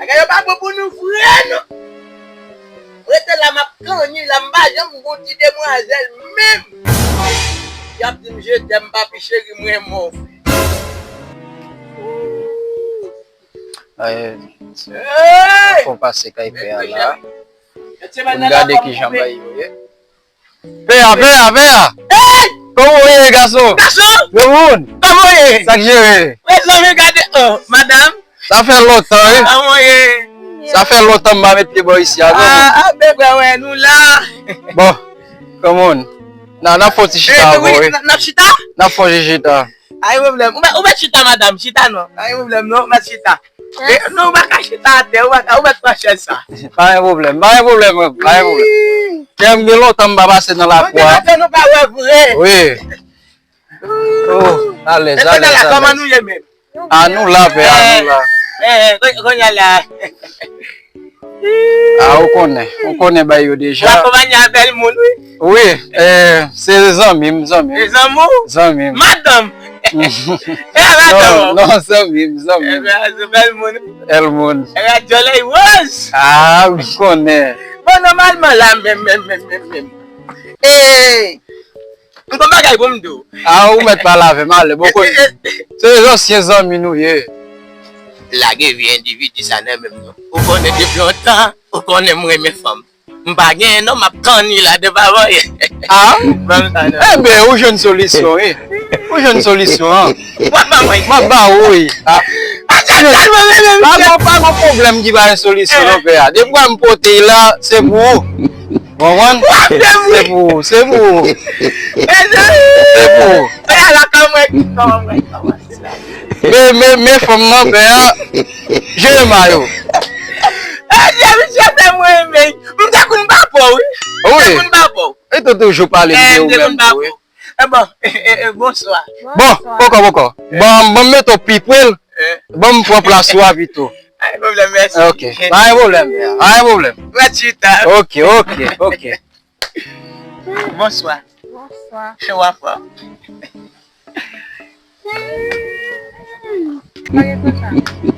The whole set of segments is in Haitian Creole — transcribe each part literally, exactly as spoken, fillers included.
Bagay yo pa bon pou nou vre, non. Rete la, m ap kanni la, m pa janm gon ti demwazèl menm. Y ap di m je t'aime, papi cheri, m renmen w. Fò pase kay pè a la. Pou n gade kijan bagay yo ye. Pè a, pè a, pè a. Kòman w ye, gason? Gason! Granmoun! Kòman w ye? Sa k jere? Mezanmi, gade, oh, madanm. Sa fè lontan, wi. Kòman w ye? Sa fè lontan m pa met pye bò isi a, granmoun. Ah, ah, bebe, wè, nou la. Bon, granmoun. N a, n a fè yon ti chita ankò, wi. N ap chita? N a fè yon ti chita. Pa gen pwoblèm. Ou mèt, ou mèt chita, madanm. Chita non. Pa gen pwoblèm non, ou mèt chita. E, non, ou pa ka chita atè, ou pa ka, ou mèt pran chèz sa. Pa gen pwoblèm, pa gen pwoblèm, pa gen pwoblèm. Kè m gen lontan m pa pase nan lakou a. Antre, nou pa wè vre. Wi. Oh, alèz, alèz, alèz. Kòman nou ye menm? A nou la, pè, a nou la. Eh, eh, kounye a la. A, ou konnen, ou konnen bagay yo deja. Ou akonpanye a bèl moun, wi. Wi, eh, se zanmi m, zanmi m. Se zanmi w? Zanmi m. Madanm. Eh, madanm. Non, non, zanmi m, zanmi m. Ebyen, se bèl moun. Bèl moun. Ebyen, djòlèy wòz. A, ou konnen. Bon, nòmalman la, menm, menm, menm, menm, menm. Eh, M gon bagay pou m di w. A, ou mèt pale avè m, ale, bon, konnen. Se zansyen zanmi nou ye. Lage vye endividi sa nan men m non. Ou konnen depi lontan, ou konnen m renmen fanm. M pa genyen non, m ap kanni la depi avan yè. A? Ban m sa non. Enben, ou jwenn solisyon, wi. Ou jwenn solisyon, an. W ap ban mwen. M ap ba ou, wi. A. Pa gon, pa gon pwoblèm ki pa gen solisyon non, pè a. Depi w wè m pote l la, se pou ou. Ou konprann? Se pou ou, se pou ou. Se pou ou. Men, men, men fanm nan, pè a, jere mayo. M te konn pa pè w, wi. M te konn pa pè w. E tou toujou pale de ou menm tou, wi. E bon, e, e, e, bonswa. Bon, poko, poko. Bon, bon, mete w pi pre l. Bon, m pran plas ou a pito. Pa gen pwoblèm, mèsi. Ok, pa gen pwoblèm, pa gen pwoblèm. Mèt chita. Ok, ok, ok. Bonswa. Bonswa. Show off.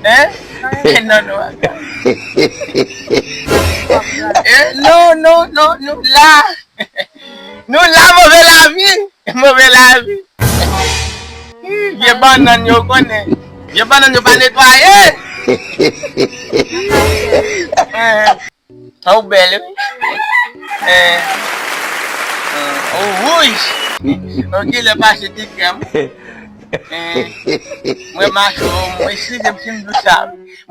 Hein? Non, non, non. Eh, non, non, non, nou la. Nou la, move lavi. Move lavi. Vye bannann yo konnen. Vye bannann yo pa netwaye. Eh. Sa ou bèl, wi. Eh. Ou wouj. Ou genlè pase ti krèm. Eh. Mwen mache, mwen eskize m si m di w sa.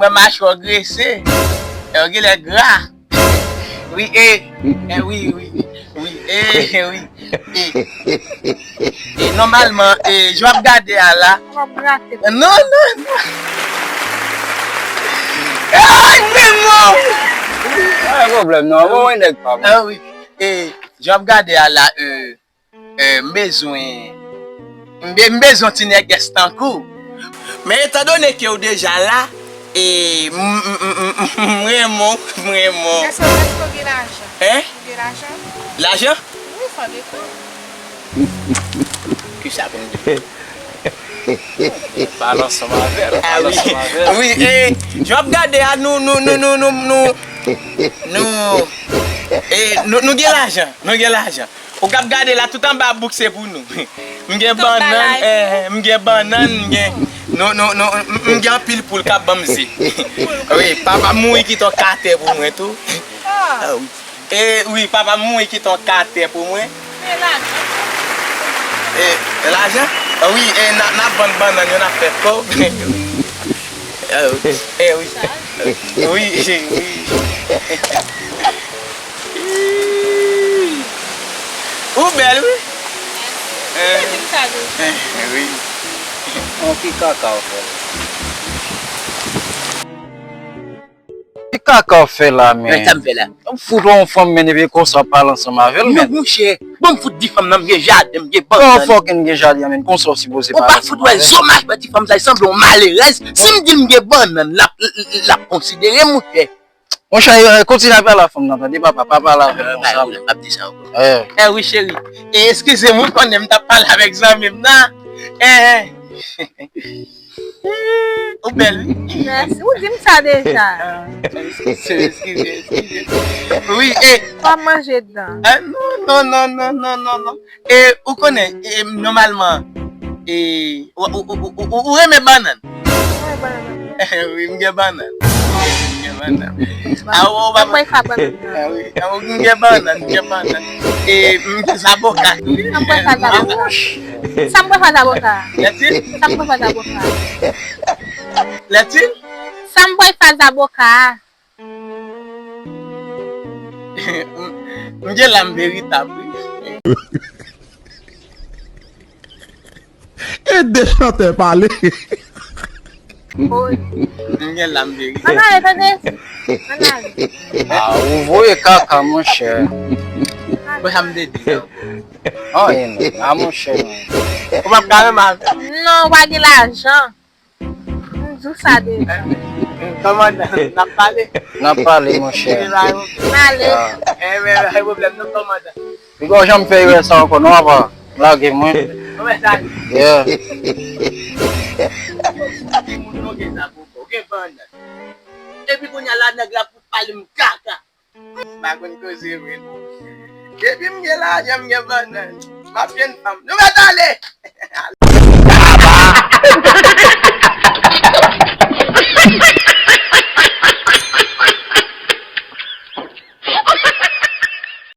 Mwen mache w grese. Ou genlè gra. Wi, e. Eh, wi, wi. Wi, e, wi. E, e nòmalman, e, jan w ap gade a la. Non, non, non. Ay, men non. Pa gen pwoblèm non, mwen wè nèg pa m. Ah wi. E, jan w ap gade a la, e, e, m bezwen, m be-, m bezwen ti nègès tankou w. Men etandone ke w deja la, e, m, m, m, m, m renmen w, m renmen w. Èske, èske w gen lajan? Hein? Ou gen lajan? Lajan? Wi, sa depann. Kisa pou m di? Pale ansanm avè l, pale ansanm avè l. Wi, e, jan w ap gade a, nou, nou, nou, nou, nou, nou, nou, e, nou, nou gen lajan, nou gen lajan. Ou k ap gade la, tout anba bouk se pou nou. M gen bannann, eh, m gen bannann, m gen, nou, nou, nou, m, m gen anpil poul k ap ban m ze. Wi, papa m mouri kite yon katè pou mwen tou. Ah wi. E wi, papa m mouri kite yon katè pou mwen. E lajan? E, lajan? Ah wi, e n a, n ap vann bannann yo, n ap fè kòb. E wi. Wi, wi. Ou bèl, wi. Mèsi. Ou te di m sa deja. Eh, wi. Bon, ki kaka w fè la? Ki kaka w fè la, men? Men sa m fè la. Ou fout wè yon fanm, men epi konsa w pale ansanm avè l, men. Non, monchè. Bon, m fout di fanm nan, m gen jaden, m gen bannann. Kòman w fucking gen jaden, men? Konsa w sipoze pale ansanm avè l. Ou pa fout wè zo machwè ti fanm sa, li sanble yon malerèz. Si m di l m gen bannann, l ap, l, l, l ap konsidere m, monchè. Monchè, eh, kontinye ap pale a fanm nan, tande papa, pa pale avè l konsa. Pa di sa ankò. Eh. Eh wi, cheri. Eh, eskize m, ou konnen m t ap pale avèk zanmi m nan. Eh, eh. Ou bèl, wi. Mèsi. Ou di m sa deja. Ah, eskize, eskize, eskize. Wi, e. W ap manje dan. Ah, non, non, non, non, non, non, non. E, ou konnen, e, nòmalman, e, ou, ou, ou, ou, ou renmen bannann? Mwen renmen bannann. Wi, m gen bannann. M gen bannann. Ah, ou, ou pa... Mwen pa bannann. Ah, wi. Ah, ou gen bannann, gen bannann. E, m gen zaboka tou, wi. Sa m pral fè zaboka? Sa m pral fè zaboka? Lètil? Sa m pral fè zaboka? Lètil? Sa m pral fè zaboka? M, m gen lam veritab, wi. E de chantè pale. Oy. M gen lam verite. Ann ale, tande. Ann ale. Ah, ou voye kaka, monchè. Bon, sa m te di. Anyen, non. Ah, monchè, non. Ou p ap ka renmen avè m. Non, ou pa gen lajan. M di w sa deja. Kòmandan, n ap pale. N ap pale, monchè. N ale. Ah. Eh, men, pa gen pwoblèm, non, kòmandan. Piga w janm fè erè sa ankò, non, apa. Lage mwen. Kòmandan. Yeah. Timoun, non, gen sa pou fè. Ou gen bannann. Epi kounye a la, nèg la pou pale m kaka. M pa konn koze vre, non. Depi m gen lajan, m gen bannann. M ap jwenn fanm. Nou mèt ale!